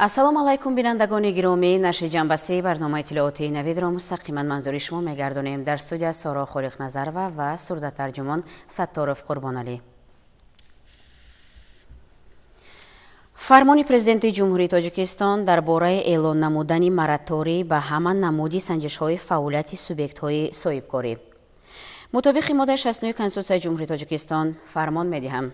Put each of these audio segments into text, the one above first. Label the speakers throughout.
Speaker 1: Ассалому алайкум, бинандагони гиромӣ. Нашри ҷанбасии барномаи иттилоотии навидро мустақиман манзури шумо мегардонем. Дар студия Соро Холиқназарова ва сурдатарҷумон Сатторов Қурбоналӣ. Фармони Президенти Ҷумҳурии Тоҷикистон дар бораи эълон намудани мораторий ба ҳама намуди санҷишҳои фаъолияти субъектҳои соҳибкорӣ. Мутобиқи моддаи 69 Конститутсияи Ҷумҳурии Тоҷикистон фармон медиҳам: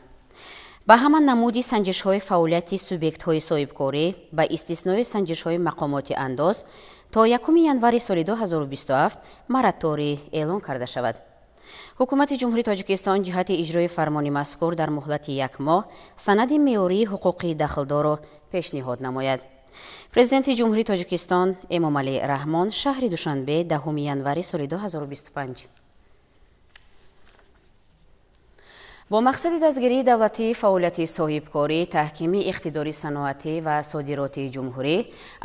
Speaker 1: ба ҳама намуди санҷишҳои фаъолияти субъектҳои соҳибкорӣ ба истиснои санҷишҳои мақомоти андоз то 1 январи соли 2027 мораторий эълон карда шавад. Ҳукумати Ҷумҳурии Тоҷикистон ҷиҳати иҷрои фармони мазкур дар муҳлати як моҳ санади меъёрии ҳуқуқии дахлдорро пешниҳод намояд. Президенти Ҷумҳурии Тоҷикистон Эмомалӣ Раҳмон, шаҳри Душанбе, 10 январи соли 2025. Бо мақсади дастгирии давлатии фаъолияти соҳибкорӣ, таҳкими иқтидори саноатӣ ва содиротии ҷумҳурӣ,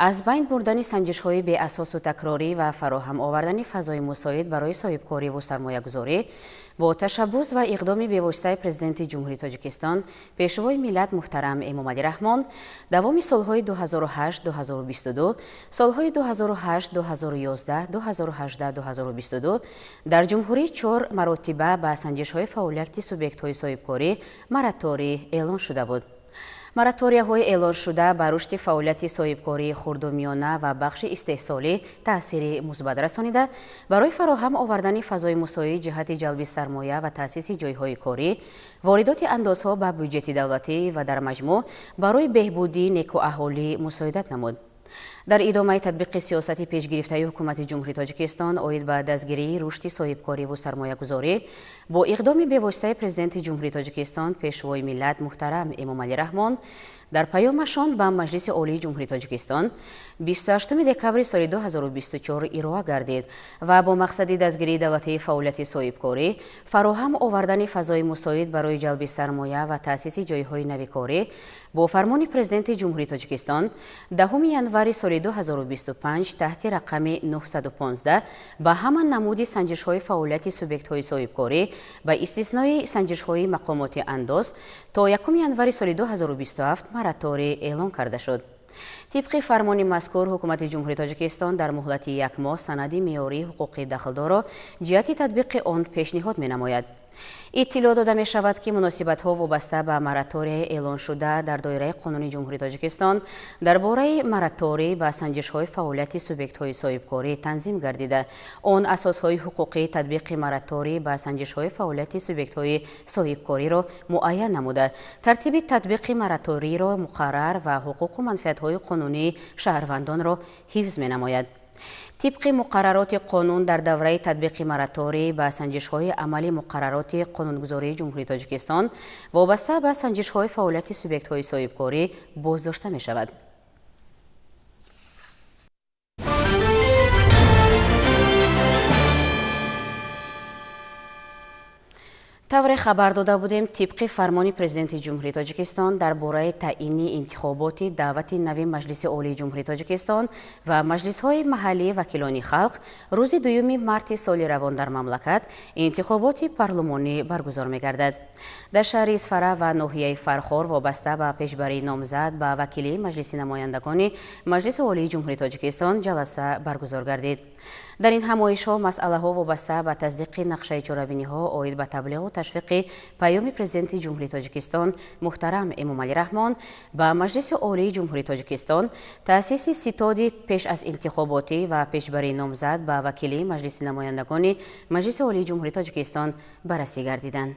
Speaker 1: аз байн бурдани санҷишҳои беасосу такрорӣ ва фароҳам овардани фазои мусоид барои соҳибкориву сармоягузорӣ, бо ташаббус ва иқдоми бевоситаи Президенти Ҷумҳурии Тоҷикистон, Пешвои миллат муҳтарам Эмомалӣ Раҳмон, давоми солҳои 2008-2022, солҳои 2008-2011, 2018-2022 дар ҷумҳурӣ чор маротиба ба санҷишҳои фаъолияти субъектҳои соҳибкорӣ мораторий эълон шуда буд. Мораторияҳои эълоншуда ба рушди фаъолияти соҳибкории хурду миёна ва бахши истеҳсолӣ таъсири мусбат расонида, барои фароҳам овардани фазои мусоид ҷиҳати ҷалби сармоя ва таъсиси ҷойҳои корӣ, воридоти андозҳо ба бюҷети давлатӣ ва дар маҷмӯъ барои беҳбудии некуаҳолӣ мусоидат намуд. Дар идомаи татбиқи сиёсати пешгирифтаи Ҳукумати Ҷумҳурии Тоҷикистон оид ба дастгирии рушди соҳибкориву сармоягузорӣ, бо иқдоми бевоситаи Президенти Ҷумҳурии Тоҷикистон, Пешвои миллат муҳтарам Эмомалӣ Раҳмон дар паёмашон ба Маҷлиси Олии Ҷумҳурии Тоҷикистон 28 декабри соли 2024 ироа гардид ва бо мақсади дастгирии давлатии фаъолияти соҳибкорӣ, фароҳам овардани фазои мусоид барои ҷалби сармоя ва таъсиси ҷойҳои нави корӣ, бо фармони Президенти Ҷумҳурии Тоҷикистон 10 январи соли 2025 таҳти рақами 915 ба ҳама намуди санҷишҳои фаъолияти субъектҳои соҳибкорӣ ба истиснои санҷишҳои мақомоти андоз то 1 январи соли 2027 мораторий эълон карда шуд. Тибқи фармони мазкур, Ҳукумати Ҷумҳурии Тоҷикистон дар муҳлати як моҳ санади меъёрии ҳуқуқии дахлдорро ҷиҳати татбиқи он пешниҳод менамояд. Иттилоъ дода мешавад, ки муносибатҳо вобаста ба мораторияи эълоншуда дар доираи Қонуни Ҷумҳурии Тоҷикистон дар бораи мораторий ба санҷишҳои фаъолияти субъектҳои соҳибкорӣ танзим гардида, он асосҳои ҳуқуқии татбиқи мораторий ба санҷишҳои фаъолияти субъектҳои соҳибкориро муайян намуда, тартиби татбиқи мораторийро муқаррар ва ҳуқуқу манфиатҳои қонунии шаҳрвандонро ҳифз менамояд. Тибқи муқаррароти қонун, дар давраи татбиқи мораторий ба санҷишҳои амали муқаррароти қонунгузории Ҷумҳурии Тоҷикистон вобаста ба санҷишҳои фаъолияти субъектҳои соҳибкорӣ боздошта мешавад. Тавре хабар дода будем, тибқи фармони Президенти Ҷумҳурии Тоҷикистон дар бораи таъини интихоботи даъвати нави Маҷлиси Олии Ҷумҳурии Тоҷикистон ва маҷлисҳои маҳаллии вакилони халқ, рӯзи 2 марти соли равон дар мамлакат интихоботи парлумонӣ баргузор мегардад. Дар шаҳри Исфара ва ноҳияи Фархор вобаста ба пешбарии номзад ба вакилии Маҷлиси намояндагони Маҷлиси Олии Ҷумҳурии Тоҷикистон ҷаласа баргузор гардид. Дар ин ҳамоишҳо масъалаҳо вобаста ба тасдиқи нақшаи чорабиниҳо оид ба таблиғу ташвиқи паёми Президенти Ҷумҳурии Тоҷикистон муҳтарам Эмомалӣ Раҳмон ба Маҷлиси Олии Ҷумҳурии Тоҷикистон, таъсиси ситоди пеш аз интихоботӣ ва пешбарии номзад ба вакилии Маҷлиси намояндагони Маҷлиси Олии Ҷумҳурии Тоҷикистон баррасӣ гардиданд.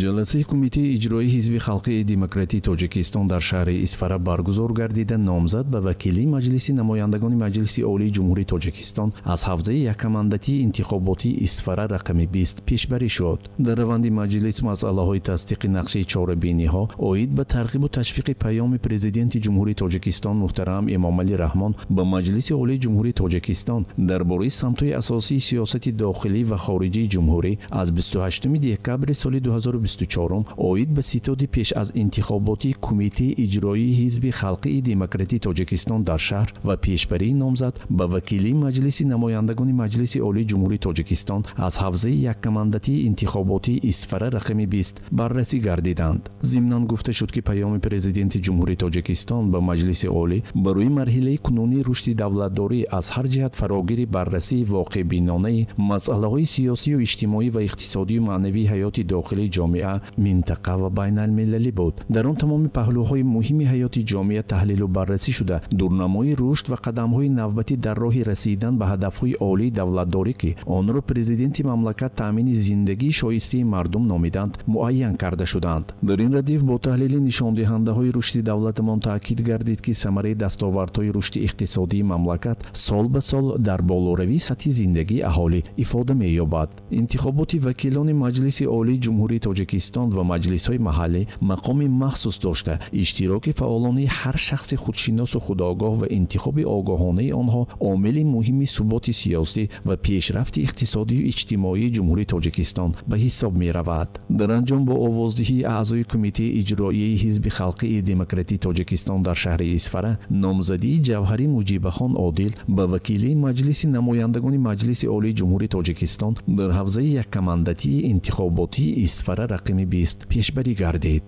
Speaker 2: Ҷаласаи Кумитаи иҷроии Ҳизби халқии демократии Тоҷикистон дар шаҳри Исфара баргузор гардида, номзад ба вакилии Маҷлиси намояндагони Маҷлиси Олии Ҷумҳурии Тоҷикистон аз ҳавзаи якамандатии интихоботии Исфара рақами 20 пешбарӣ шуд. Дар раванди маҷлис масъалаҳои тасдиқи нақшаи чорабиниҳо оид ба тарғибу ташвиқи паёми Президенти Ҷумҳурии Тоҷикистон муҳтарам Эмомалӣ Раҳмон ба Маҷлиси Олии Ҷумҳурии Тоҷикистон дар бораи самтҳои асосии сиёсати дохилӣ ва хориҷии ҷумҳурӣ аз 28 декабри соли 2024 оид ба ситоди пеш аз интихоботии Кумитаи иҷроии Ҳизби Халқии Демократии Тоҷикистон дар шаҳр ва пешбарии номзад ба вакилии Маҷлиси намояндагони Маҷлиси Олии Ҷумҳурии Тоҷикистон аз ҳавзаи яккамандатии интихоботии Исфара рақами 20 баррасӣ гардиданд. Зимнан гуфта шуд, ки паёми Президенти Ҷумҳурии Тоҷикистон ба Маҷлиси Олӣ барои марҳилаи кунунии рушди давлатдорӣ аз ҳар ҷиҳат фарогири баррасии воқеъбинонаи масъалаҳои сиёсию иҷтимоӣ ва иқтисодию маънавии ҳаёти дохилии ҷомеа, минтақа ва байналмилалӣ буд. Дар он тамоми паҳлӯҳои муҳими ҳаёти ҷомеа таҳлилу баррасӣ шуда, дурнамои рушд ва қадамҳои навбатӣ дар роҳи расидан ба ҳадафҳои олии давлатдорӣ, ки онро президенти мамлакат таъмини зиндагии шоистаи мардум номиданд, муайян карда шуданд. Дар ин радиф бо таҳлили нишондиҳандаҳои рушди давлатамон таъкид гардид, ки самараи дастовардҳои рушди иқтисодии мамлакат сол ба сол дар болоравии сатҳи зиндагии аҳолӣ ифода меёбад. Интихоботи вакилони Маҷлиси Олии Ҷумҳурии Тоҷикистон ва маҷлисҳои маҳаллӣ мақоми махсус дошта, иштироки фаъолонаи ҳар шахси худшиносу худогоҳ ва интихоби огоҳонаи онҳо омили муҳими суботи сиёсӣ ва пешрафти иқтисодию иҷтимоии Ҷумҳурии Тоҷикистон ба ҳисоб меравад. Дар анҷом бо овоздиҳии аъзои Кумитаи иҷроияи Ҳизби Халқии Демократии Тоҷикистон дар шаҳри Исфара номзадии Ҷавҳарӣ Муҷибахон Одил ба вакилии Маҷлиси намояндагони Маҷлиси Олии Ҷумҳурии Тоҷикистон дар ҳавзаи яккамандатии интихоботии Исфара рақами 20 пешбарӣ гардид.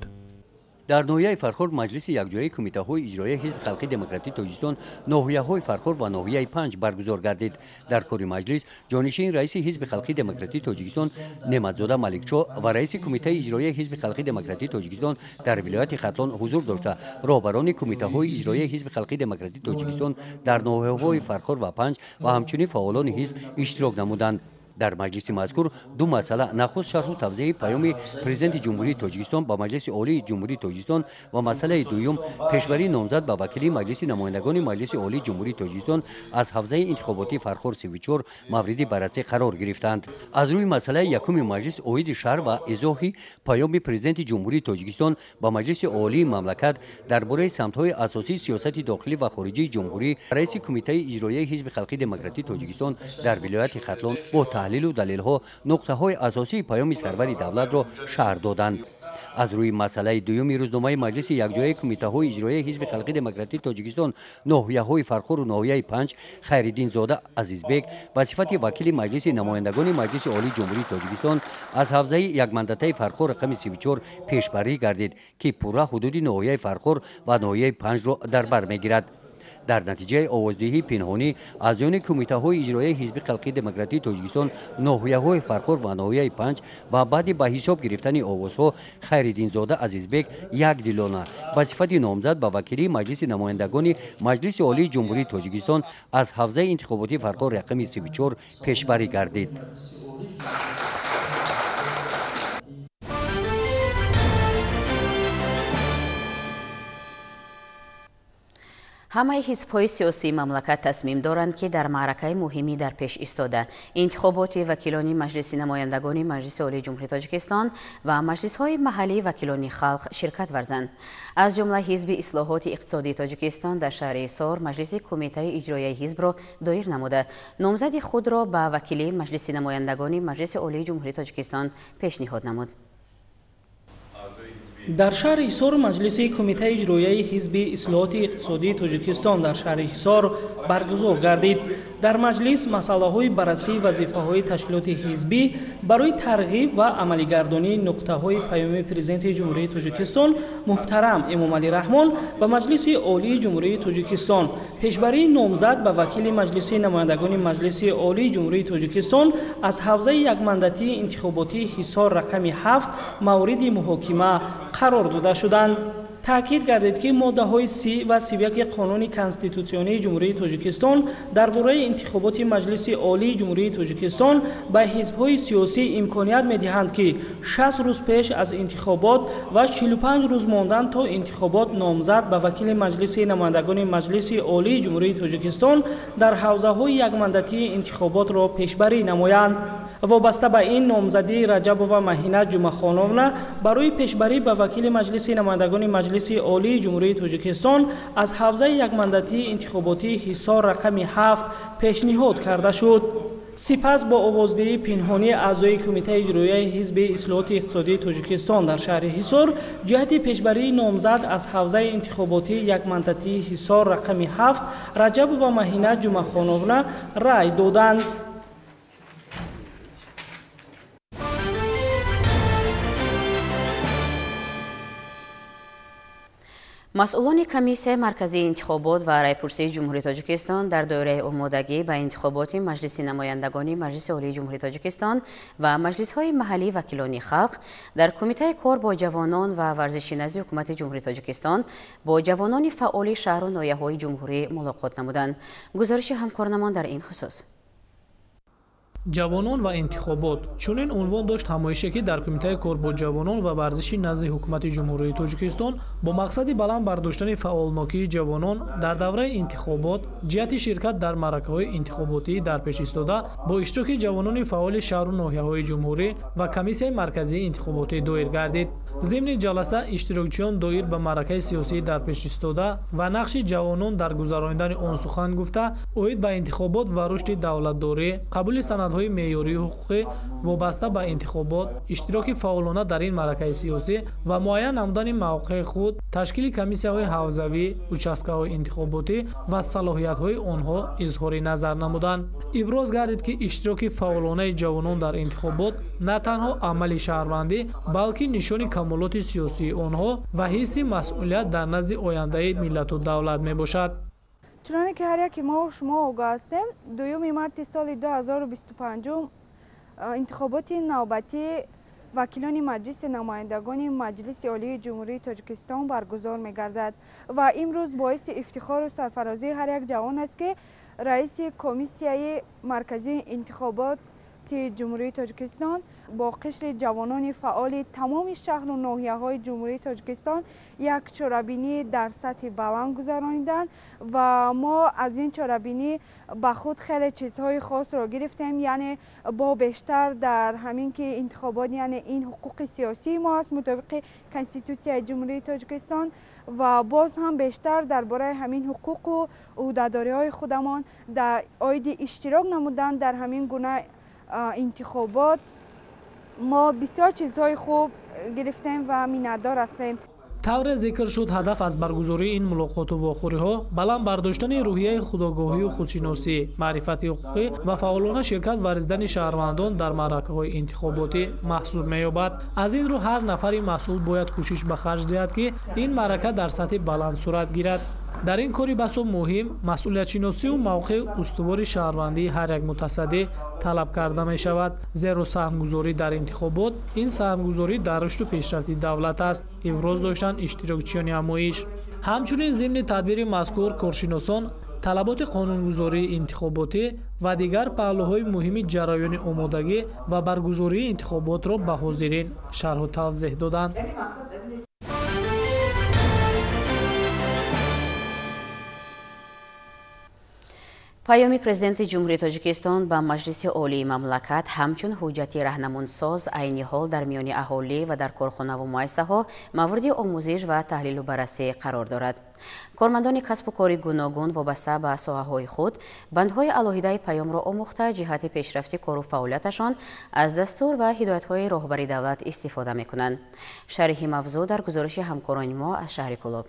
Speaker 3: Дар ноҳияи Фархор маҷлиси якҷояи кумитаҳои иҷроияи Ҳизби Халқии Демократии Тоҷикистон ноҳияҳои Фархор ва ноҳияи Панҷ баргузор гардид. Дар кори маҷлис ҷонишини раиси Ҳизби Халқии Демократии Тоҷикистон Неъматзода Маликчо ва раиси кумитаи иҷроияи Ҳизби Халқии Демократии Тоҷикистон дар вилояти Хатлон ҳузур дошта, роҳбарони кумитаҳои иҷроияи Ҳизби Халқии Демократии Тоҷикистон дар ноҳияҳои Фархор ва Панҷ ва ҳамчунин фаъолони ҳизб иштирок намуданд. Дар маҷлиси мазкур ду масъала: нахуст шарҳу тавзеҳи паёми Президенти Ҷумҳурии Тоҷикистон ба Маҷлиси Олии Ҷумҳурии Тоҷикистон ва масъалаи дуюм пешбарии номзад ба вакилии Маҷлиси намояндагони Маҷлиси Олии Ҷумҳурии Тоҷикистон аз ҳавзаи интихоботии Фархор 34 мавриди баррасӣ қарор гирифтанд. Аз рӯи масъалаи якуми маҷлис оиди шарҳ ва изоҳи паёми Президенти Ҷумҳурии Тоҷикистон ба Маҷлиси Олии мамлакат дар бораи самтҳои асосии сиёсати дохилӣ ва хориҷии ҷумҳурӣ раиси Кумитаи иҷроияи Ҳизби Халқии Демократии Тоҷикистон дар вилояти Хатлон бо таҳлилу далелҳо нуқтаҳои асосии паёми сарвари давлатро шарҳ доданд. Аз рӯи масъалаи дуюми рӯзномаи маҷлиси якҷояи кумитаҳои иҷроияи Ҳизби Халқии Демократии Тоҷикистон ноҳияҳои Фархору ноҳияи Панҷ Хайриддинзода Азизбек ба сифати вакили Маҷлиси намояндагони Маҷлиси Олии Ҷумҳурии Тоҷикистон аз ҳавзаи якмандатаи Фархор рақами 34 пешбарӣ гардид, ки пурра ҳудуди ноҳияи Фархор ва ноҳияи Панҷро дар бар мегирад. Дар натиҷаи овоздиҳии пинҳонӣ аз ҷониби кумитаҳои иҷроияи Ҳизби Халқии Демократии Тоҷикистон ноҳияҳои Фархор ва ноҳияи Панҷ ва баъди ба ҳисоб гирифтани овозҳо Хайриддинзода Азизбек якдилона ба сифати номзад ба вакилии Маҷлиси намояндагони Маҷлиси Олии Ҷумҳурии Тоҷикистон аз ҳавзаи интихоботии Фархор рақами 34 пешбарӣ гардид.
Speaker 1: Ҳамаи ҳизбҳои сиёсии мамлакат тасмим доранд, ки дар маъракаи муҳимӣ дар пеш истода интихоботи вакилони Маҷлиси намояндагони Маҷлиси Олии Ҷумҳурии Тоҷикистон ва маҷлисҳои маҳаллии вакилони халқ ширкат варзанд. Аз ҷумла Ҳизби ислоҳоти иқтисодии Тоҷикистон дар шаҳри Ҳисор маҷлиси кумитаи иҷроияи ҳизбро доир намуда, номзади худро ба вакилии Маҷлиси намояндагони Маҷлиси Олии Ҷумҳурии Тоҷикистон пешниҳод намуд.
Speaker 4: Дар шаҳри Ҳисор маҷлиси кумитаи иҷроияи Ҳизби ислоҳоти иқтисодии Тоҷикистон дар шаҳри Ҳисор баргузор гардид. Дар маҷлис масъалаҳои баррасии вазифаҳои ташкилоти ҳизбӣ барои тарғиб ва амалигардонии нуқтаҳои паёми Президенти Ҷумҳурии Тоҷикистон муҳтарам Эмомалӣ Раҳмон ба Маҷлиси Олии Ҷумҳурии Тоҷикистон, пешбарии номзад ба вакили Маҷлиси намояндагони Маҷлиси Олии Ҷумҳурии Тоҷикистон аз ҳавзаи якмандатии интихоботии Ҳисор рақами 7 мавриди муҳокима қарор дода шуданд. Таъкид гардид, ки моддаҳои 30 ва 31 қонуни конститутсионии Ҷумҳурии Тоҷикистон дар бораи интихоботи Маҷлиси Олии Ҷумҳурии Тоҷикистон ба ҳизбҳои сиёсӣ имконият медиҳанд, ки 60 рӯз пеш аз интихобот ва 45 рӯз мондан то интихобот номзад ба вакили Маҷлиси намояндагони Маҷлиси Олии Ҷумҳурии Тоҷикистон дар ҳавзаҳои якмандатии интихоботро пешбарӣ намоянд. Вобаста ба ин номзадии Раҷабова Маҳина Ҷумъахоновна барои пешбарӣ ба вакили Маҷлиси намояндагони Маҷлиси Олии Ҷумҳурии Тоҷикистон аз ҳавзаи якмандатии интихоботии Ҳисор рақами 7 пешниҳод карда шуд. Сипас бо овоздиҳии пинҳонии аъзои Кумитаи иҷроияи Ҳизби ислоҳоти иқтисодии Тоҷикистон дар шаҳри Ҳисор ҷиҳати пешбарии номзад аз ҳавзаи интихоботии якмандатии Ҳисор рақами 7 Раҷабова Маҳина Ҷумъахоновна рай доданд.
Speaker 1: Масъулони Комиссияи марказии интихобот ва райпурсии Ҷумҳурии Тоҷикистон дар доираи омодагӣ ба интихоботи Маҷлиси намояндагони Маҷлиси Олии Ҷумҳурии Тоҷикистон ва маҷлисҳои маҳаллии вакилони халқ дар Кумитаи кор бо ҷавонон ва варзиши назди Ҳукумати Ҷумҳурии Тоҷикистон бо ҷавонони фаъоли шаҳру ноҳияҳои ҷумҳурӣ мулоқот намуданд. Гузориши ҳамкорнамон дар ин хусус.
Speaker 4: Ҷавонон ва интихобот чунин унвон дошт ҳамоише, ки дар Кумитаи кор бо ҷавонон ва варзиши назди Ҳукумати Ҷумҳурии Тоҷикистон бо мақсади баланд бардоштани фаъолнокии ҷавонон дар давраи интихобот ҷиҳати ширкат дар маъракаҳои интихоботӣ дар пеш истода бо иштироки ҷавонони фаъоли шаҳру ноҳияҳои ҷумҳурӣ ва Комиссияи марказии интихоботӣ доир гардид. Зимни ҷаласа иштирокчиён доир ба маъракаи сиёсӣ дар пеш истода ва нақши ҷавонон дар гузаронидани он сухан гуфта, оид ба интихобот ва рушди давлатдорӣ, қабули санадҳои меъёрии ҳуқуқӣ вобаста ба интихобот, иштироки фаъолона дар ин маъракаи сиёсӣ ва муайян намудани мавқеи худ, ташкили комиссияҳои ҳавзавӣ, участкаҳои интихоботӣ ва салоҳиятҳои онҳо изҳори назар намуданд. Иброз гардид, ки иштироки фаъолонаи ҷавонон дар интихобот на танҳо амали шаҳрвандӣ, балки нишони камолоти сиёсии онҳо ва ҳисси масъулият дар назди ояндаи миллату давлат мебошад.
Speaker 5: Чуноне ки ҳар яке мо шумо огоҳ ҳастем, 2 марти соли 2025 интихоботи навбатии вакилони Маҷлиси намояндагони Маҷлиси Олии Ҷумҳурии Тоҷикистон баргузор мегардад ва имрӯз боиси ифтихору сарфарозии ҳар як ҷавон аст, ки раиси Комиссияи марказии интихоботи Ҷумҳурии Тоҷикистон бо қишри ҷавонони фаъоли тамоми шаҳру ноҳияҳои Ҷумҳурии Тоҷикистон як чорабинӣ дар сатҳи баланд гузарониданд ва мо аз ин чорабинӣ ба худ хеле чизҳои хосро гирифтем, яъне бо бештар дар ҳамин ки интихобот, яъне ин ҳуқуқи сиёсии мо аст мутобиқи Конститутсияи Ҷумҳурии Тоҷикистон ва боз ҳам бештар дар бораи ҳамин ҳуқуқу ӯҳдадориҳои худамон дар оиди иштирок намудан дар ҳамин гуна интихобот мо бисёр чизҳои хуб гирифтем ва миннатдор ҳастем.
Speaker 4: Тавре зикр шуд, ҳадаф аз баргузории ин мулоқоту вохӯриҳо баланд бардоштани рӯҳияи худогоҳию худшиносӣ, маърифати ҳуқуқӣ ва фаъолона ширкат варзидани шаҳрвандон дар маъракаҳои интихоботӣ маҳсуб меёбад. Аз ин рӯ ҳар нафари масъул бояд кӯшиш ба харҷ диҳад, ки ин маърака дар сатҳи баланд сурат гирад. Дар ин кори басо муҳим масъулиятшиносию мавқеи устувори шаҳрвандии ҳар як мутасаддӣ талаб карда мешавад, зеро саҳмгузорӣ дар интихобот ин саҳмгузорӣ дар рушду пешрафти давлат аст, иброз доштанд иштирокчиёни ҳамоиш. Ҳамчунин зимни тадбири мазкур коршиносон талаботи қонунгузории интихоботӣ ва дигар паҳлӯҳои муҳими ҷараёни омодагӣ ва баргузории интихоботро ба ҳозирин шарҳу тавзеҳ доданд.
Speaker 1: Паёми Президенти Ҷумҳурии Тоҷикистон ба Маҷлиси Олии мамлакат ҳамчун ҳуҷҷати раҳнамунсоз айни ҳол дар миёни аҳолӣ ва дар корхонаву муассисаҳо мавриди омӯзиш ва таҳлилу баррасӣ қарор дорад. Кормандони касбу кори гуногун вобаста ба соҳаҳои худ бандҳои алоҳидаи паёмро омӯхта ҷиҳати пешрафти кору фаъолияташон аз дастур ва ҳидоятҳои роҳбари давлат истифода мекунанд. Шарҳи мавзӯъ дар гузориши ҳамкорони мо аз шаҳри Кӯлоб.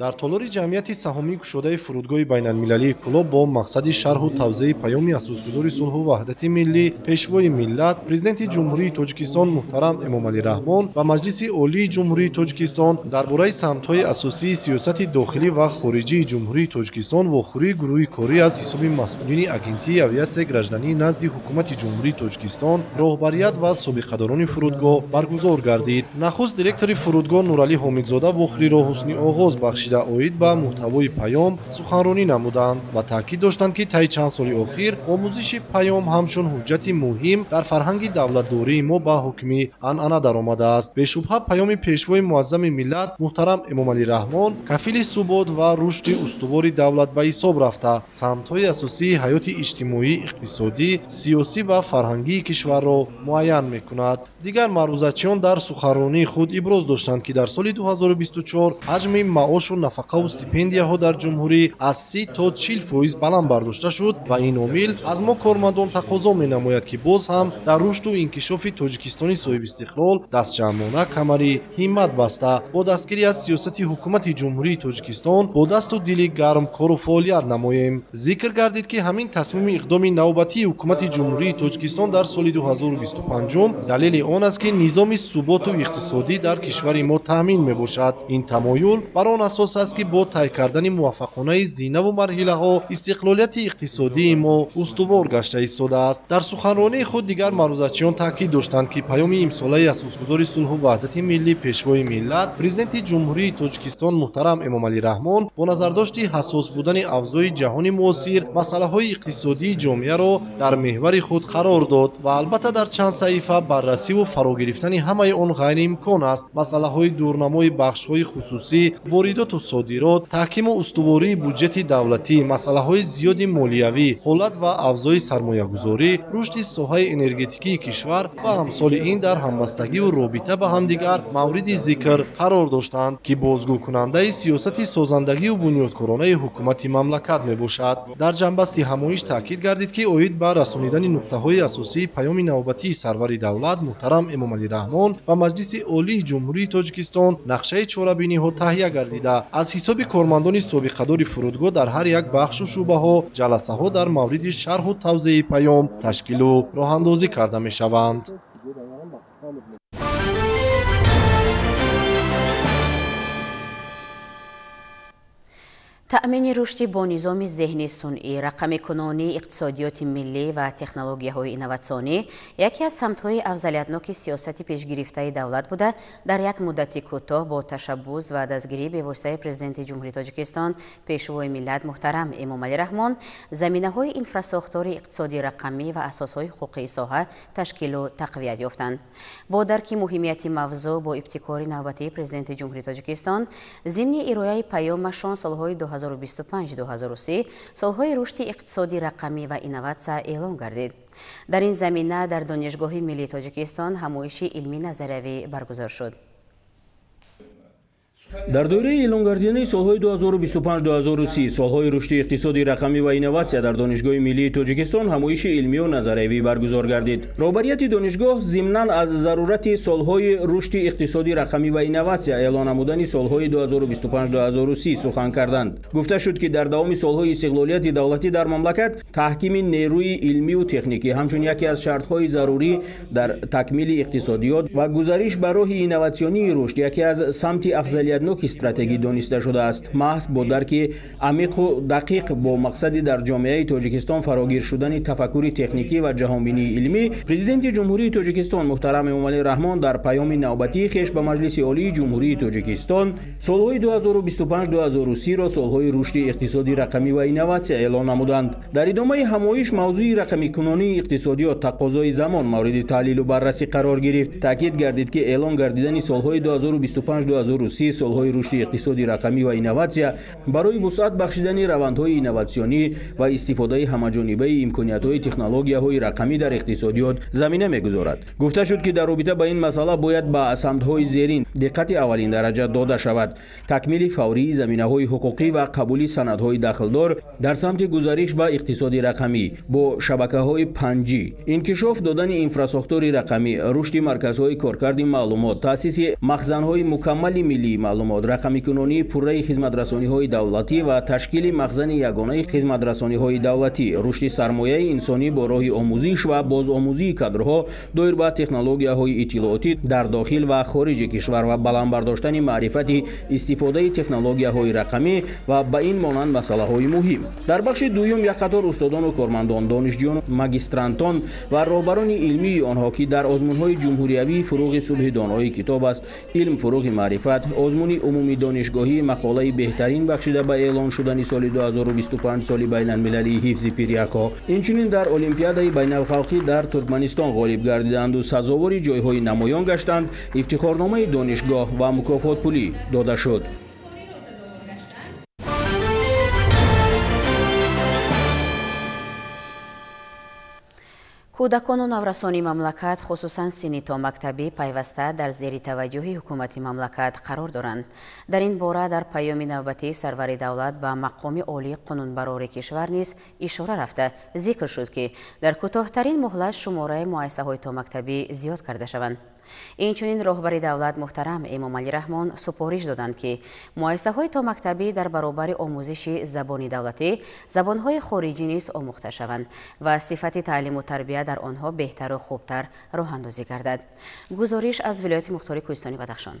Speaker 6: Дар толори ҷамъияти саҳомии кушодаи фурудгоҳи байналмилалии Кӯлоб бо мақсади шарҳу тавзеҳи паёми асосгузори сулҳу ваҳдати миллӣ, пешвои миллат, Президенти Ҷумҳурии Тоҷикистон муҳтарам Эмомалӣ Раҳмон ва Маҷлиси Олии Ҷумҳурии Тоҷикистон дар бораи самтҳои асосии сиёсати дохилӣ ва хориҷии Ҷумҳурии Тоҷикистон вохӯрии гурӯҳи корӣ аз ҳисоби масъулини Агентии авиатсияи гражданӣ назди Ҳукумати Ҷумҳурии Тоҷикистон, роҳбарият ва собиқадорони фурудгоҳ баргузор гардид. Нахуст директори фурудгоҳ Нуралӣ Ҳомидзода вохӯриро ҳусни оғоз бахшид, оид ба муҳтавои паём суханронӣ намуданд ва таъкид доштанд, ки таи чанд соли охир омӯзиши паём ҳамчун ҳуҷҷати муҳим дар фарҳанги давлатдории мо ба ҳукми анъана даромадааст. Бешубҳа паёми пешвои муаззами миллат муҳтарам Эмомалӣ Раҳмон кафили субот ва рушди устувори давлат ба ҳисоб рафта, самтҳои асосии ҳаёти иҷтимоӣ, иқтисодӣ, сиёсӣ ва фарҳангии кишварро муайян мекунад. Дигар маърузачиён дар суханронии худ иброз доштанд, ки дар соли 2024 ҳаҷми маошу Маошу нафақаву стипендияҳо дар ҷумҳурӣ аз 30 то 40% баланд бардошта шуд ва ин омил аз мо кормандон тақозо менамояд, ки боз ҳам дар рушду инкишофи Тоҷикистони соҳибистиқлол дастҷамъона камари ҳиммат баста, бо дастгирӣ аз сиёсати ҳукумати Ҷумҳурии Тоҷикистон бо дасту дили гарм кору фаъолият намоем. Зикр гардид, ки ҳамин тасмими иқдоми навбатии ҳукумати Ҷумҳурии Тоҷикистон дар соли 2025 далели он аст, ки низоми суботу иқтисодӣ дар кишвари мо таъмин мебошад. Ин тамоюл бар он асос аст, ки бо тай кардани муваффақонаи зинаву марҳилаҳо истиқлолияти иқтисодии мо устувор гашта истодааст. Дар суханронии худ дигар маърузачиён таъкид доштанд, ки паёми имсолаи асосгузори сулҳу ваҳдати миллӣ, Пешвои миллат, Президенти Ҷумҳурии Тоҷикистон муҳтарам Эмомалӣ Раҳмон бо назардошти ҳассос будани авзои ҷаҳони муосир масъалаҳои иқтисодии ҷомеаро дар меҳвари худ қарор дод ва албатта дар чанд саҳифа баррасиву фарогирифтани ҳамаи он ғайриимкон аст. Масъалаҳои дурнамои бахшҳои хусусӣ, воридоту содирот, таҳкиму устувории буҷети давлатӣ, масъалаҳои зиёди молиявӣ, ҳолат ва авзои сармоягузорӣ, рушди соҳаи энергетикии кишвар ва амсоли ин дар ҳамбастагиву робита ба ҳамдигар мавриди зикр қарор доштанд, ки бозгӯкунандаи сиёсати созандагиву бунёдкоронаи ҳукумати мамлакат мебошад. Дар ҷанбасти ҳамоиш таъкид гардид, ки оид ба расонидани нуқтаҳои асосии паёми навбатии сарвари давлат муҳтарам Эмомалӣ Раҳмон ба Маҷлиси Олии Ҷумҳурии Тоҷикистон нақшаи чорабиниҳо таҳия гардида, аз ҳисоби кормандони собиқадори фурудгоҳ дар ҳар як бахшу шӯъбаҳо ҷаласаҳо дар мавриди шарҳу тавзеи паём ташкилу роҳандозӣ карда мешаванд.
Speaker 1: Таъмини рушди бо низоми зеҳни сунъӣ, рақамикунонии иқтисодиёти миллӣ ва технологияҳои инноватсионӣ яке аз самтҳои афзалиятноки сиёсати пешгирифтаи давлат буда, дар як муддати кӯтоҳ бо ташаббус ва дастгирии бевоситаи Президенти Ҷумҳурии Тоҷикистон, Пешвои миллат муҳтарам Эмомалӣ Раҳмон заминаҳои инфрасохтори иқтисодии рақамӣ ва асосҳои ҳуқуқии соҳа ташкилу тақвият ёфтанд. Бо дарки муҳимияти мавзӯъ бо ибтикори навбатии Президенти Ҷумҳурии Тоҷикистон зимни ирояи паёмашон солҳои 2025-2030 солҳои рушди иқтисоди рақамӣ ва инноватсия эълон гардид. Дар ин замина дар Донишгоҳи миллии Тоҷикистон ҳамоиши илмӣ назариявӣ баргузор шуд.
Speaker 7: Дар доираи эълонгардидаи солҳои 2025-2030 солҳои рушди иқтисоди рақамӣ ва инноватсия дар Донишгоҳи миллии Тоҷикистон ҳамоиши илмию назариявӣ баргузор гардид. Роҳбарияти донишгоҳ зимнан аз зарурати солҳои рушди иқтисоди рақамӣ ва инноватсия эълон намудани солҳои 2025-2030 сухан карданд. Гуфта шуд, ки дар давоми солҳои истиқлолияти давлатӣ дар мамлакат таҳкими нерӯи илмию техникӣ ҳамчун яке аз шартҳои зарурӣ дар такмили иқтисодиёт ва гузариш ба роҳи инноватсионии рушд яке аз самти афзалиятнок стратегӣ дониста шудааст. Маҳз бо дарки амиқу дақиқ бо мақсади дар ҷомеаи Тоҷикистон фарогир шудани тафаккури техникӣ ва ҷаҳонбинии илмӣ, Президенти Ҷумҳурии Тоҷикистон муҳтарам Эмомалӣ Раҳмон дар паёми навбатии хеш ба Маҷлиси Олии Ҷумҳурии Тоҷикистон солҳои 2025-2030-ро солҳои рушди иқтисоди рақамӣ ва инноватсия эълон намуданд. Дар идомаи ҳамоиш мавзӯи рақамикунонии иқтисодиёт тақозои замон мавриди таҳлилу баррасӣ қарор гирифт. Таъкид гардид, ки эълон гардидани солҳои 2025-2030 солҳои рушди иқтисоди рақамӣ ва инноватсия барои вусъат бахшидани равандҳои инноватсионӣ ва истифодаи ҳамаҷонибаи имкониятҳои технологияҳои рақамӣ дар иқтисодиёт замина мегузорад. Гуфта шуд, ки дар робита ба ин масъала бояд ба самтҳои зерин диққати аввалин дараҷа дода шавад: такмили фаврии заминаҳои ҳуқуқӣ ва қабули санадҳои дахлдор дар самти гузариш ба иқтисоди рақамӣ бо шабакаҳои 5G, инкишоф додани инфрасохтори рақамӣ, рушди марказҳои коркарди маълумот, таъсиси махзанҳои мукаммали миллии маълумот, рақамикунонии пурраи хизматрасониҳои давлатӣ ва ташкили махзани ягонаи хизматрасониҳои давлатӣ, рушди сармояи инсонӣ бо роҳи омӯзиш ва бозомӯзии кадрҳо доир ба технологияҳои иттилоотӣ дар дохил ва хориҷи кишвар ва баланд бардоштани маърифати истифодаи технологияҳои рақамӣ ва ба ин монанд масъалаҳои муҳим. Дар бахши дуюм як қатор устодону кормандон, донишҷӯён, магистрантон ва роҳбарони илмии онҳо, ки дар озмунҳои ҷумҳуриявии фуруғи субҳи донои китоб аст, илм фуруғи маърифат, озмуни умумии донишгоҳии мақолаи беҳтарин бахшида ба эълон шудани соли 2025 соли байналмилалии ҳифзи пиряхҳо, инчунин дар олимпиадаи байналхалқӣ дар Туркманистон ғолиб гардиданду сазовори ҷойҳои намоён гаштанд, ифтихорномаи донишгоҳ ва мукофотпулӣ дода шуд.
Speaker 1: Кӯшиш Кӯдакону наврасони мамлакат, хусусан синни томактабӣ, пайваста дар зери таваҷҷӯҳи ҳукумати мамлакат қарор доранд. Дар ин бора дар паёми навбатии сарвари давлат ба мақоми олии қонунбарори кишвар низ ишора рафта, зикр шуд, ки дар кӯтоҳтарин муҳлат шумораи муассисаҳои томактабӣ зиёд карда шаванд. Инчунин роҳбари давлат муҳтарам Эмомалӣ Раҳмон супориш доданд, ки муассисаҳои томактабӣ дар баробари омӯзиши забони давлатӣ забонҳои хориҷӣ низ омӯхта шаванд ва сифати таълиму тарбия дар онҳо беҳтару хубтар роҳандозӣ гардад. Гузориш аз вилояти мухтори Кӯҳистони Бадахшон.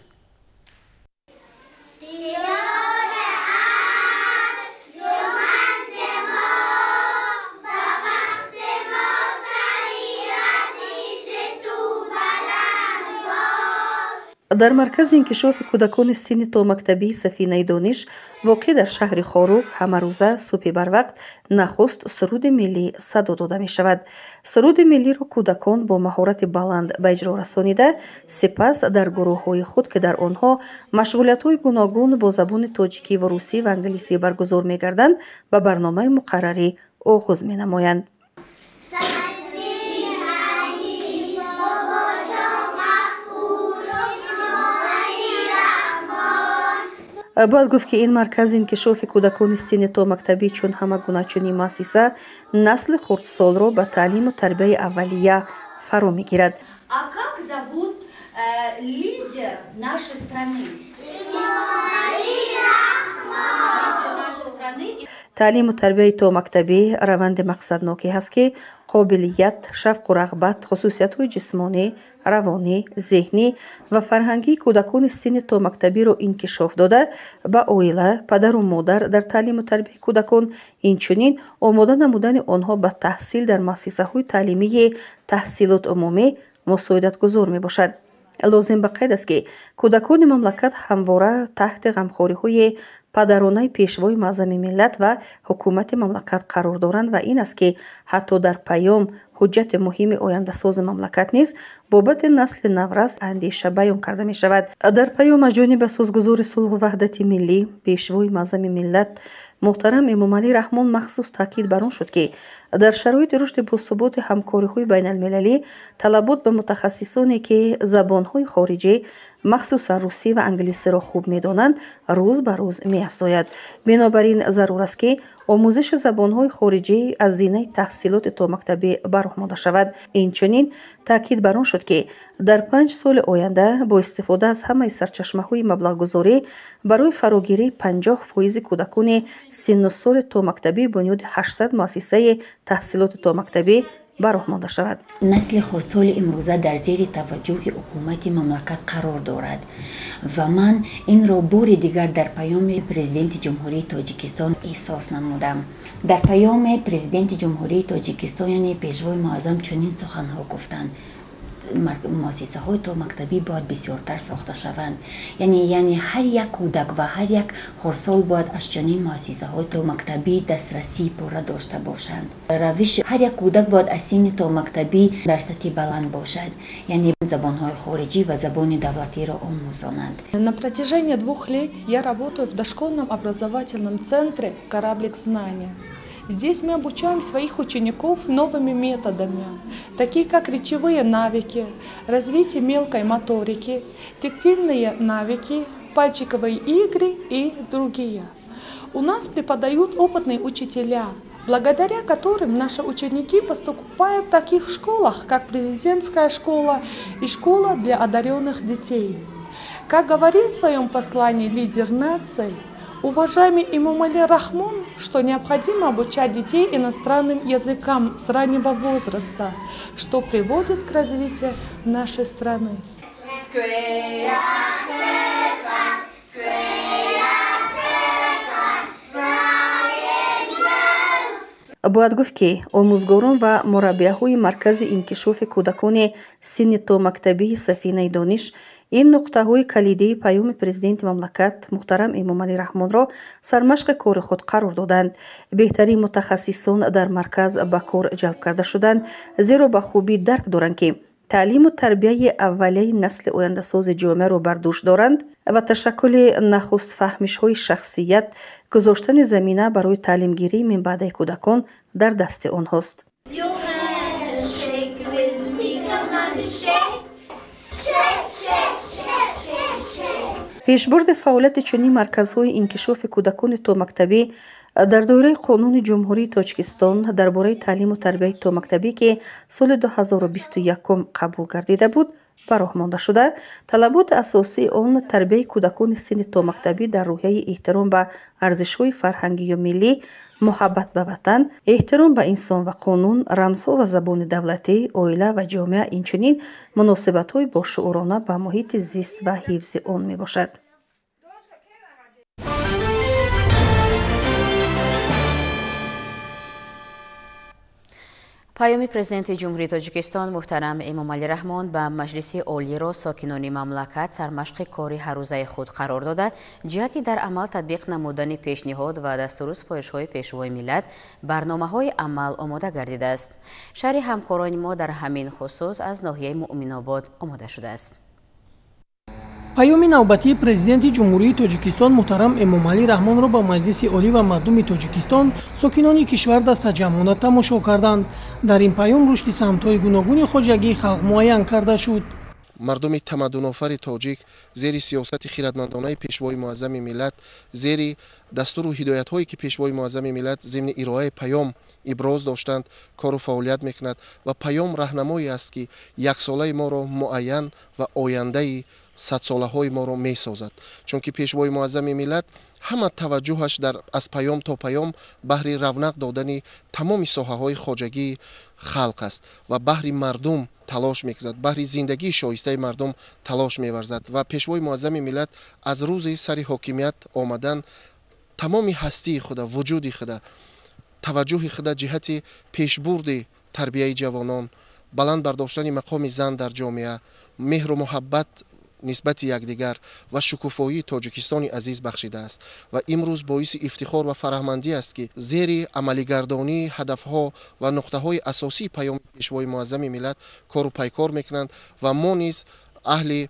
Speaker 8: Дар маркази инкишофи кӯдакони синни томактабии Сафинаи дониш, воқеъ дар шаҳри Хоруғ, ҳамарӯза субҳи барвақт нахуст суруди миллӣ садо дода мешавад. Суруди миллиро кӯдакон бо маҳорати баланд ба иҷро расонида, сипас дар гурӯҳҳои худ, ки дар онҳо машғулиятҳои гуногун бо забони тоҷикӣ ва русӣ ва англисӣ баргузор мегарданд, ба барномаи муқаррарӣ оғоз менамоянд. Бояд гуфт, ки ин маркази инкишофи кӯдакони синни томактабӣ, чун ҳама гуна чунин муассиса, насли хурдсолро ба таълиму тарбияи аввалия фаро мегирад.
Speaker 9: А как зовут лидер нашей страны?
Speaker 8: Таълиму тарбияи томактабӣ раванди мақсаднокӣ ҳаст, ки қобилият, шавқу рағбат, хусусиятҳои ҷисмонӣ, равонӣ, зеҳнӣ ва фарҳангии кӯдакони синни томактабиро инкишоф дода, ба оила, падару модар дар таълиму тарбияи кӯдакон, инчунин омода намудани онҳо ба таҳсил дар муассисаҳои таълимии таҳсилот умумӣ мусоидатгузор мебошад. Лозим ба қайд аст, ки кӯдакони мамлакат ҳамвора таҳти ғамхориҳои падаронаи пешвои муаззами миллат ва ҳукумати мамлакат қарор доранд ва ин аст, ки ҳатто дар паём, ҳуҷҷати муҳими ояндасози мамлакат низ бобати насли наврас андеша баён карда мешавад. Дар паём аз ҷониби асосгузори сулҳу ваҳдати миллӣ, пешвои муаззами миллат муҳтарам Эмомалӣ Раҳмон махсус таъкид бар он шуд, ки дар шароити рушди босуботи ҳамкориҳои байналмилалӣ талабот ба мутахассисоне, ки забонҳои хориҷӣ, махсусан русӣ ва англисиро хуб медонанд, рӯз ба рӯз меафзояд. Бинобар ин зарур аст, ки омӯзиши забонҳои хориҷӣ аз зинаи таҳсилоти томактабӣ ба роҳ монда шавад. Инчунин таъкид бар он шуд, ки дар 5 соли оянда бо истифода аз ҳамаи сарчашмаҳои маблағгузорӣ барои фарогирии 50% кӯдакони синну соли томактабӣ бунёди 800 муассисаи таҳсилоти томактабӣ ба роҳ монда шавад.
Speaker 9: Насли хурдсоли имрӯза дар зери таваҷҷӯҳи ҳукумати мамлакат қарор дорад ва ман инро бори дигар дар паёми Президенти Ҷумҳурии Тоҷикистон эҳсос намудам. Дар паёми Президенти Ҷумҳурии Тоҷикистон, яъне Пешвои муаззам, чунин суханҳо гуфтанд: муассисаҳои томактабӣ бояд бисёртар сохта шаванд. Яъне ҳар як кӯдак ва ҳар як хурдсол бояд аз чунин муассисаҳои томактабӣ дастрасии пурра дошта бошанд. Равиши ҳар як кӯдак бояд аз синни томактабӣ дар сатҳи баланд бошад, яъне забонҳои хориҷӣ ва забони давлатиро омӯзонанд.
Speaker 10: На протяжении 2 лет я работаю в дошкольном образовательном центре «Кораблик знания». Здесь мы обучаем своих учеников новыми методами, такие как речевые навыки, развитие мелкой моторики, дектильные навыки, пальчиковые игры и другие. У нас преподают опытные учителя, благодаря которым наши ученики поступают в таких школах, как президентская школа и школа для одаренных детей. Как говорил в своем послании лидер нации, уважаемый Эмомали Рахмон, что необходимо обучать детей иностранным языкам с раннего возраста, что приводит к развитию нашей страны.
Speaker 8: Бояд гуфт, ки омӯзгорон ва мураббияҳои маркази инкишофи кӯдакони синни томактабии Сафинаи дониш ин нуқтаҳои калидии паёми президенти мамлакат муҳтарам Эмомалӣ Раҳмонро сармашқи кори худ қарор доданд. Беҳтарин мутахассисон дар марказ ба кор ҷалб карда шуданд, зеро ба хубӣ дарк доранд, ки таълиму тарбияи аввалияи насли ояндасози ҷомеаро бар дӯш доранд ва ташаккули нахустфаҳмишҳои шахсият, гузоштани замина барои таълимгирии минбаъдаи кӯдакон дар дасти онҳост. Пешбурди фаъолияти чунин марказҳои инкишофи кӯдакони томактабӣ дар доираи Қонуни Ҷумҳурии Тоҷикистон дар бораи таълиму тарбияи томактабӣ, ки соли 2021 қабул гардида буд, ба роҳ монда шуда, талаботи асосии он тарбияи кӯдакони синни томактабӣ дар рӯҳияи эҳтиром ба арзишҳои фарҳангию миллӣ, муҳаббат ба ватан, эҳтиром ба инсон ва қонун, рамзҳо ва забони давлатӣ, оила ва ҷомеа, инчунин муносибатҳои бошуурона ба муҳити зист ва ҳифзи он мебошад.
Speaker 1: Паёми Президенти Ҷумҳурии Тоҷикистон муҳтарам Эмомалӣ Раҳмон ба Маҷлиси Олиро сокинони мамлакат сармашқи кори ҳаррӯзаи худ қарор дода, ҷиҳати дар амал татбиқ намудани пешниҳод ва дастуру супоришҳои Пешвои миллат барномаҳои амал омода гардидааст. Шарҳи ҳамкорони мо дар ҳамин хусус аз ноҳияи Муъминобод омода шудааст.
Speaker 11: Паёми навбатии Президенти Ҷумҳурии Тоҷикистон муҳтарам Эмомалӣ Раҳмонро ба Маҷлиси Олӣ ва мардуми Тоҷикистон сокинони кишвар дастаҷамъона тамошо карданд. Дар ин паём рушди самтҳои гуногуни хоҷагии халқ муайян карда шуд.
Speaker 12: Мардуми тамаддунофари тоҷик зери сиёсати хиратмандонаи Пешвои муаззами миллат, зери дастуру ҳидоятҳое ки Пешвои муаззами миллат зимни ироаи паём иброз доштанд, кору фаъолият мекунад ва паём раҳнамое аст, ки яксолаи моро муайян ва ояндаи садсолаҳои моро месозад. Чунки Пешвои муаззами миллат ҳама таваҷҷӯҳаш аз паём то паём баҳри равнақ додани тамоми соҳаҳои хоҷагии халқ аст ва баҳри мардум талош мекунад, баҳри зиндагии шоистаи мардум талош меварзад. Ва Пешвои муаззами миллат аз рӯзи сари ҳокимият омадан тамоми ҳастии худа, вуҷуди худа, таваҷҷӯҳи худа ҷиҳати пешбурди тарбияи ҷавонон, баланд бардоштани мақоми зан дар ҷомеа, меҳру муҳаббат нисбати якдигар ва шукуфоии Тоҷикистони азиз бахшидааст. Ва имрӯз боиси ифтихор ва фараҳмандӣ аст, ки зери амалигардонии ҳадафҳо ва нуқтаҳои асосии паёми Пешвои муаззами миллат кору пайкор мекунанд ва мо низ аҳли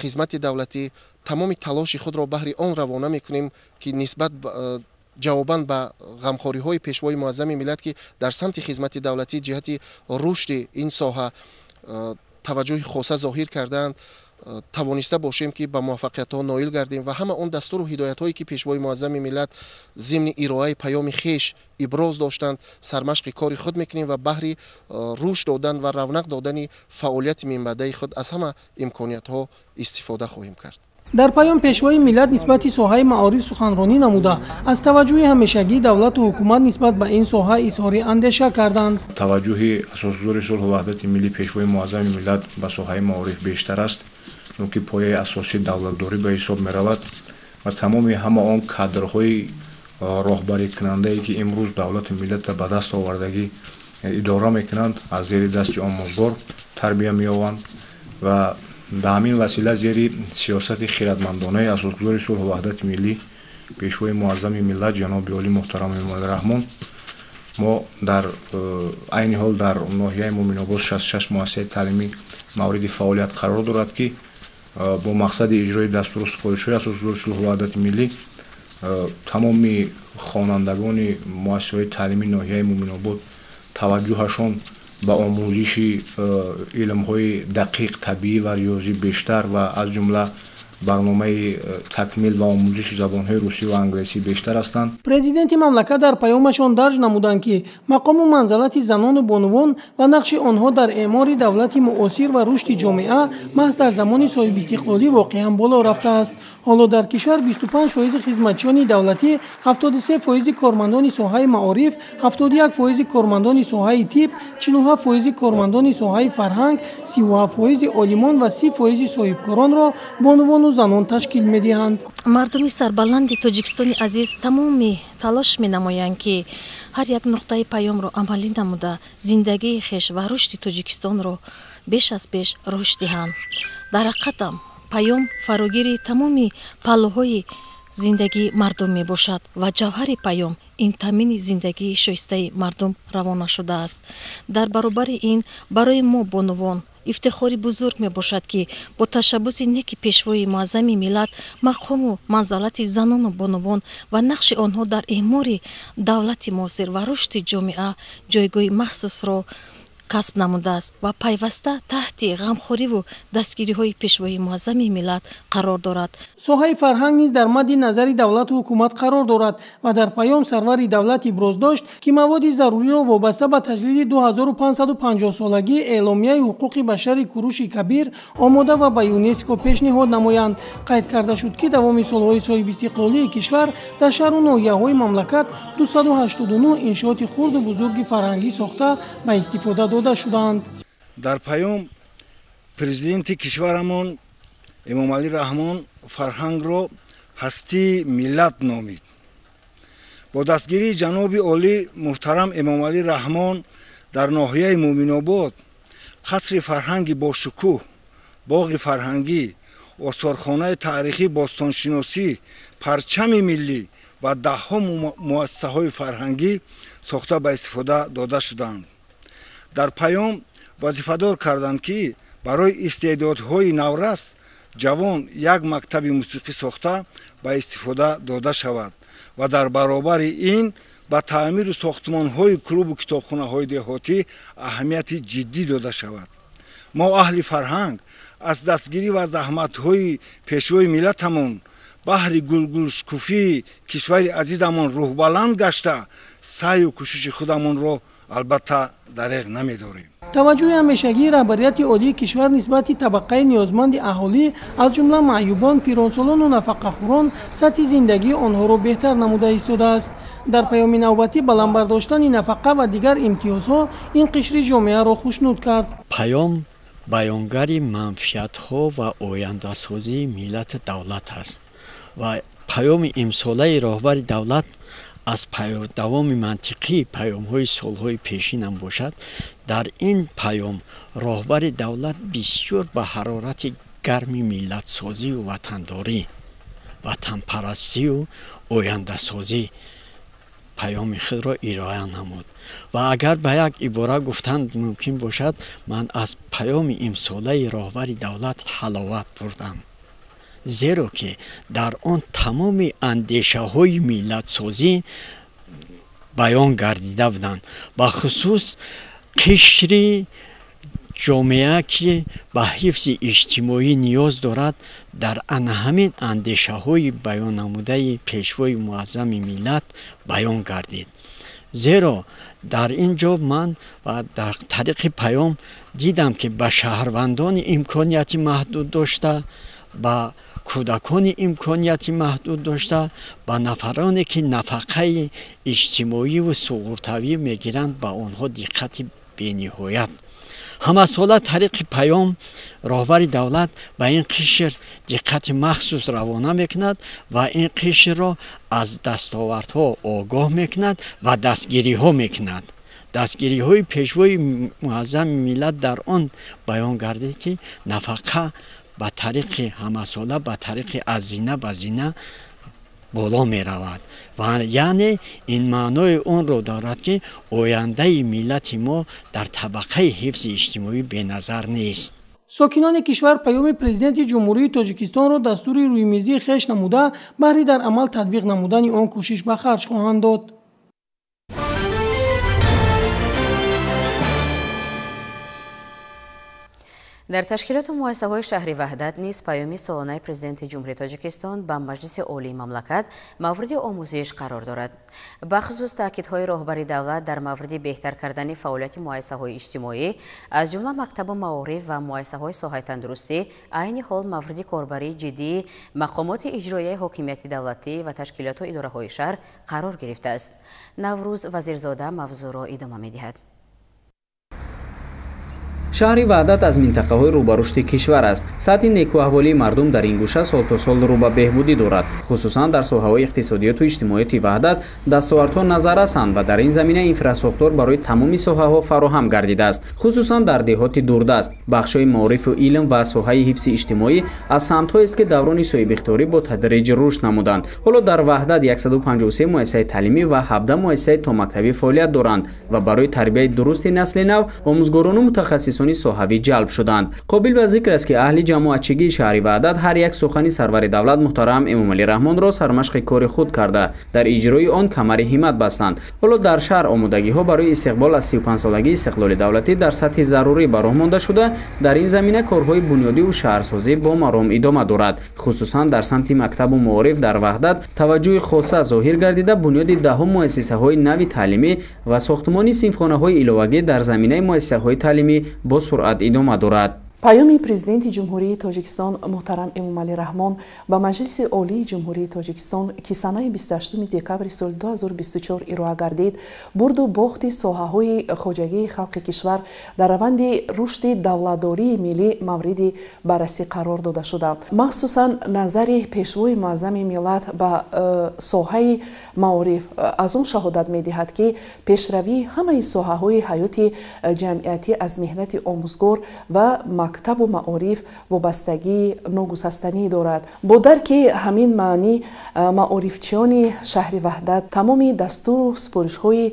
Speaker 12: хизмати давлатӣ тамоми талоши худро баҳри он равона мекунем, ки нисбат ҷавобан ба ғамхориҳои Пешвои муаззами миллат, ки дар самти хизмати давлатӣ ҷиҳати рушди ин соҳа таваҷҷӯҳи хоса зоҳир кардаанд, тавониста бошем, ки ба муваффақиятҳо ноил гардем ва ҳама он дастуру ҳидоятҳое ки Пешвои муаззами миллат зимни ироаи паёми хеш иброз доштанд, сармашқи кори худ мекунем ва баҳри рушд додан ва равнақ додани фаъолияти минбаъдаи худ аз ҳама имкониятҳо истифода хоҳем кард.
Speaker 11: Дар паём Пешвои миллат нисбати соҳаи маориф суханронӣ намуда, аз таваҷҷӯҳи ҳамешагии давлату ҳукумат нисбат ба ин соҳа изҳори андеша карданд.
Speaker 13: Таваҷҷӯҳи асосгузори сулҳу ваҳдати миллӣ Пешвои муаззами миллат ба соҳаи маориф бештар аст, чунки пояи асосии давлатдорӣ ба ҳисоб меравад ва тамоми ҳама он кадрҳои роҳбарикунандае ки имрӯз давлату миллатро ба даст овардагӣ идора мекунанд, аз зери дасти омӯзгор тарбия меёбанд ва ба ҳамин васила зери сиёсати хиратмандонаи асосгузори сулҳу ваҳдати миллӣ Пешвои муаззами миллат ҷаноби олӣ муҳтарам Эмомалӣ Раҳмон мо дар айни ҳол дар ноҳияи Муъминобод 66 муассисаи таълимӣ мавриди фаъолият қарор дорад, ки бо мақсади иҷрои дастуру супоришҳои асосгузори сулҳу ваҳдати миллӣ тамоми хонандагони муассисаҳои таълимии ноҳияи Муъминобод таваҷҷӯҳашон ба омӯзиши илмҳои дақиқ, табиӣ ва риёзӣ бештар ва аз ҷумла барномаи такмил ва омӯзиши забонҳои русӣ ва англисӣ бештар ҳастанд.
Speaker 11: Президенти мамлакат дар паёмашон дарҷ намуданд, ки мақому манзалати занону бонувон ва нақши онҳо дар эъмори давлати муосир ва рушди ҷомеа маҳз дар замони соҳибистиқлолӣ воқеан боло рафтааст. Ҳоло дар кишвар 25% хизматчиёни давлатӣ, 73% кормандони соҳаи маориф, 71% кормандони соҳаи тиб, 47% кормандони соҳаи фарҳанг, 37% олимон ва 30% соҳибкоронро бонувону занон ташкил медиҳанд.
Speaker 14: Мардуми сарбаланди Тоҷикистони азиз тамоми талош менамоянд, ки ҳар як нуқтаи паёмро амалӣ намуда, зиндагии хеш ва рушди Тоҷикистонро беш аз пеш рушд диҳанд. Дар ҳақиқатам паём фарогири тамоми паҳлӯҳои зиндагии мардум мебошад ва ҷавҳари паём ин таъмини зиндагии шоистаи мардум равона шудааст. Дар баробари ин барои мо бонувон ифтихори бузург мебошад, ки бо ташаббуси неки Пешвои муаззами миллат мақому манзалати занону бонувон ва нақши онҳо дар эъмори давлати муосир ва рушди ҷомеа ҷойгоҳи махсусро касб намудааст ва пайваста таҳти ғамхориву дастгириҳои Пешвои Муаззами миллат қарор дорад.
Speaker 11: Соҳаи фарҳанг низ дар мадди назари давлату ҳукумат қарор дорад ва дар паём сарвари давлат иброз дошт, ки маводи заруриро вобаста ба таҷлили 2550-солагии эъломияи ҳуқуқи башари Куруши Кабир омода ва ба ЮНЕСКО пешниҳод намоянд. Қайд карда шуд, ки давоми солҳои соҳибистиқлолии кишвар дар шаҳру ноҳияҳои мамлакат 289 иншооти хурду бузурги фарҳангӣ сохта ба истифода дода шудаанд.
Speaker 15: Дар паём президенти кишварамон Эмомалӣ Раҳмон фарҳангро ҳастии миллат номид. Бо дастгирии ҷаноби олӣ муҳтарам Эмомалӣ Раҳмон дар ноҳияи Муъминобод қасри фарҳанги бошукӯҳ, боғи фарҳангӣ, осорхонаи таърихӣ, бостоншиносӣ, парчами миллӣ ва даҳҳо муассисаҳои фарҳангӣ сохта ба истифода дода шуданд. Дар паём вазифадор карданд, ки барои истеъдодҳои наврас ҷавон як мактаби мусиқӣ сохта ба истифода дода шавад ва дар баробари ин ба таъмиру сохтмонҳои клубу китобхонаҳои деҳотӣ аҳамияти ҷиддӣ дода шавад. Мо аҳли фарҳанг аз дастгирӣ ва заҳматҳои пешвои миллатамон баҳри гулгулшукуфии кишвари азизамон рӯҳбаланд гашта саъю кӯшиши худамонро албатта дареғ намедорем.
Speaker 11: Таваҷҷӯҳи ҳамешагии раҳбарияти олии кишвар нисбати табақаи ниёзманди аҳолӣ, аз ҷумла маъюбон, пиронсолону нафақахӯрон, сатҳи зиндагии онҳоро беҳтар намуда истодааст. Дар паёми навбатӣ баланд бардоштани нафақа ва дигар имтиёзҳо ин қишри ҷомеаро хушнуд кард.
Speaker 16: Паём баёнгари манфиатҳо ва ояндасозии миллату давлат аст ва паёми имсолаи роҳбари давлат аз давоми мантиқии паёмҳои солҳои пешинам бошад. Дар ин паём роҳбари давлат бисёр ба ҳарорати гарми миллатсозию ватандорӣ, ватанпарастию ояндасозӣ паёми худро ироа намуд. Ва агар ба як ибора гуфтан мумкин бошад, ман аз паёми имсолаи роҳбари давлат ҳаловат бурдам, зеро ки дар он тамоми андешаҳои миллатсозӣ баён гардида буданд, бахусус қишри ҷомеа, ки ба ҳифзи иҷтимоӣ ниёз дорад, дар ана ҳамин андешаҳои баённамудаи Пешвои Муаззами миллат баён гардид. Зеро дар ин ҷо ман дар тариқи паём дидам, ки ба шаҳрвандони имконияти маҳдуд дошта, ба кӯдакони имконияти маҳдуд дошта, ба нафароне ки нафақаи иҷтимоиву суғуртавӣ мегиранд, ба онҳо диққати бениҳоят. Ҳамасола тариқи паём роҳбари давлат ба ин қишр диққати махсус равона мекунад ва ин қишрро аз дастовардҳо огоҳ мекунад ва дастгириҳо мекунад. Дастгириҳои Пешвои Муаззами миллат дар он баён гардид, ки нафақа ба тариқи ҳамасола, ба тариқи аз зина ба зина боло меравад ва яъне ин маънои онро дорад, ки ояндаи миллати мо дар табақаи ҳифзи иҷтимоӣ беназар нест.
Speaker 11: Сокинони кишвар паёми Президенти Ҷумҳурии Тоҷикистонро дастури рӯймизии хеш намуда, баҳри дар амал татбиқ намудани он кӯшиш ба харҷ хоҳанд дод.
Speaker 1: Дар ташкилоту муассисаҳои шаҳри Ваҳдат низ паёми солонаи Президенти Ҷумҳурии Тоҷикистон ба Маҷлиси Олии мамлакат мавриди омӯзиш қарор дорад. Бахусус таъкидҳои роҳбари давлат дар мавриди беҳтар кардани фаъолияти муассисаҳои иҷтимоӣ, аз ҷумла мактабу маориф ва муассисаҳои соҳаи тандурустӣ, айни ҳол мавриди корбарии ҷиддии мақомоти иҷроияи ҳокимияти давлатӣ ва ташкилоту идораҳои шаҳр қарор гирифтааст. Наврӯз Вазирзода мавзӯъро идома медиҳад.
Speaker 17: Шаҳри Ваҳдат аз минтақаҳои рӯ ба рушди кишвар аст. Сатҳи некӯаҳволии мардум дар ин гӯша сол то сол рӯ ба беҳбудӣ дорад. Хусусан дар соҳаҳои иқтисодиёту иҷтимоияти Ваҳдат дастовардҳо назаррасанд ва дар ин замина инфрасохтор барои тамоми соҳаҳо фароҳам гардидааст. Хусусан дар деҳоти дурдаст, бахшҳои маорифу илм ва соҳаи ҳифзи иҷтимоӣ аз самтҳоест, ки даврони соҳибихтиёрӣ бо тадриҷ рушд намуданд. Ҳоло дар Ваҳдат 153 муассисаи таълимӣ ва 17 муассисаи томактабӣ фаъолият доранд ва барои тарбияи дурусти насли нав омӯзгорону мутахассисон мутахассисони соҳавӣ ҷалб шуданд. Қобил ба зикр аст, ки аҳли ҷамоатчигии шаҳри Ваҳдат ҳар як сухани сарвари давлат муҳтарам Эмомалӣ Раҳмонро сармашқи кори худ карда, дар иҷрои он камари ҳиммат бастанд. Ҳоло дар шаҳр омодагиҳо барои истиқбол аз 35-солагии истиқлоли давлатӣ дар сатҳи зарурӣ ба роҳ монда шуда, дар ин замина корҳои бунёдиву шаҳрсозӣ бо маром идома дорад. Хусусан дар самти мактабу маориф дар Ваҳдат таваҷҷӯҳи хоса зоҳир гардида, бунёди даҳум муассисаҳои нави таълимӣ ва сохтмони синфхонаҳои иловагӣ дар заминаи муассисаҳои таълимӣ бо суръат идома дорад.
Speaker 18: Паёми Президенти Ҷумҳурии Тоҷикистон муҳтарам Эмомалӣ Раҳмон ба Маҷлиси Олии Ҷумҳурии Тоҷикистон, ки санаи 28 декабри соли 2024 ироа гардид, бурду бохти соҳаҳои хоҷагии халқи кишвар дар раванди рушди давлатдории миллӣ мавриди баррасӣ қарор дода шуданд. Махсусан назари Пешвои муаззами миллат ба соҳаи маориф аз он шаҳодат медиҳад, ки пешравии ҳамаи соҳаҳои ҳаёти ҷамъиятӣ аз меҳнати омӯзгор ва мактабу маориф вобастагии ногусастанӣ дорад. Бо дарки ҳамин маънӣ маорифчиёни шаҳри Ваҳдат тамоми дастуру супоришҳои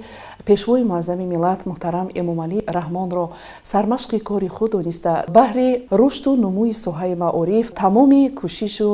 Speaker 18: Пешвои муаззами миллат муҳтарам Эмомалӣ Раҳмонро сармашқи кори худ дониста, баҳри рушду нумӯи соҳаи маориф тамоми кӯшишу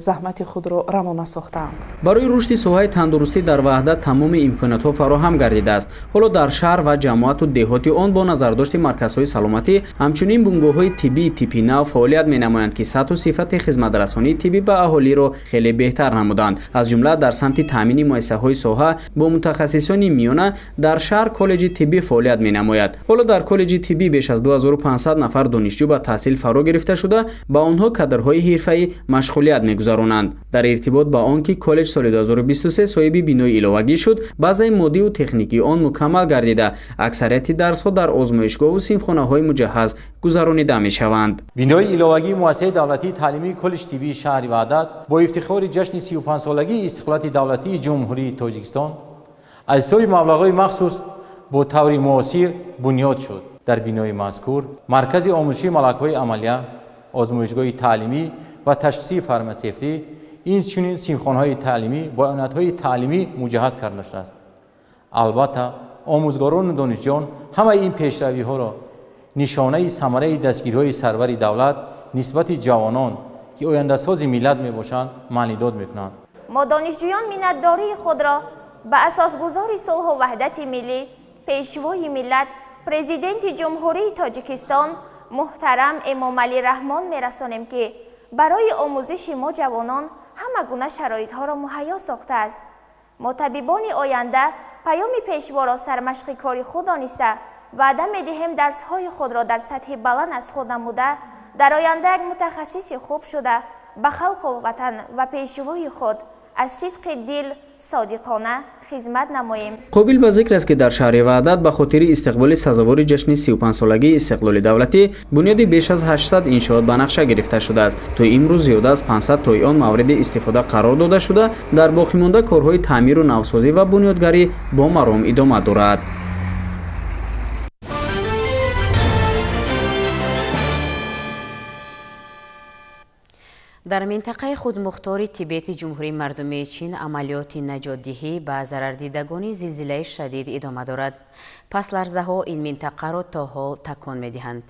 Speaker 18: заҳмати худро равона сохтаанд.
Speaker 17: Барои рушди соҳаи тандурустӣ дар Ваҳдат тамоми имкониятҳо фароҳам гардидааст. Ҳоло дар шаҳр ва ҷамоату деҳоти он бо назардошти марказҳои саломатӣ, ҳамчунин бунгоҳҳои тиббии типи нав фаъолият менамоянд, ки сатҳу сифати хизматрасонии тиббӣ ба аҳолиро хеле беҳтар намуданд. Аз ҷумла дар самти таъмини муассисаҳои соҳа бо мутахассисони миёна дар шаҳр коллеҷи тиббӣ фаъолият менамояд. Ҳоло дар коллеҷи тиббӣ беш аз 2500 нафар донишҷӯ ба таҳсил фаро гирифта шуда, ба онҳо кадрҳои ҳирфаӣ машғулият мегузаронанд. Дар иртибот ба он ки коллеҷ соли 2023 соҳиби бинои иловагӣ шуд, базаи моддиву техникии он мукаммал гардида, аксарияти дарсҳо дар озмоишгоҳу синфхонаҳои муҷаҳҳаз гузаронида мешаванд.
Speaker 19: Бинои иловагии муассисаи давлатии таълимии коллеҷи тиббии шаҳри Ваҳдат бо ифтихори ҷашни 35-солагии истиқлолияти давлатии Ҷумҳурии Тоҷикистон аз ҳисоби маблағҳои махсус бо таври муосир бунёд шуд. Дар бинои мазкур маркази омӯзишии малакаҳои амалия, озмоишгоҳи таълимӣ ва ташхисии фарматсевтӣ, инчунин синфхонаҳои таълимӣ бо оинатҳои таълимӣ муҷаҳҳаз карда шудааст. Албатта, омӯзгорону донишҷӯён ҳамаи ин пешравиҳоро нишонаи самараи дастгириҳои сарвари давлат нисбати ҷавонон, ки ояндасози миллат мебошанд, маънидод мекунанд.
Speaker 20: Мо донишҷӯён миннатдории худро ба асосгузори сулҳу ваҳдати миллӣ, Пешвои миллат, Президенти Ҷумҳурии Тоҷикистон муҳтарам Эмомалӣ Раҳмон мерасонем, ки барои омӯзиши мо ҷавонон ҳама гуна шароитҳоро муҳайё сохтааст. Мо табибони оянда паёми Пешворо сармашқи кори худ дониста, ваъда медиҳем дарсҳои худро дар сатҳи баланд аз худ намуда, дар оянда як мутахассиси хуб шуда, ба халқу ватан ва пешвои худ аз сидқи дил содиқона хизмат намоем.
Speaker 17: Қобил ба зикр аст, ки дар шаҳри Ваҳдат ба хотири истиқболи сазовори ҷашни 35-солагии истиқлоли давлатӣ бунёди беш аз 800 иншоот ба нақша гирифта шудааст. То имрӯз зиёда аз 500 тои он мавриди истифода қарор дода шуда, дар боқимонда корҳои таъмиру навсозӣ ва бунёдгарӣ бо маром идома дорад.
Speaker 1: Дар минтақаи худмухтори Тибети Ҷумҳурии Мардумии Чин амалиёти наҷотдиҳӣ ба зарардидагони зилзилаи шадид идома дорад. Пас ларзаҳо ин минтақаро то ҳол такон медиҳанд.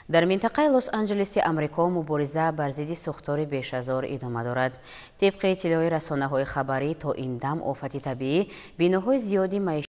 Speaker 1: Дар минтақаи Лос-Анҷелеси Амрико мубориза бар зидди сӯхтори бешазор идома дорад. Тибқи иттилои расонаҳои хабарӣ, то ин дам офати табиӣ биноҳои зиёди маишӣ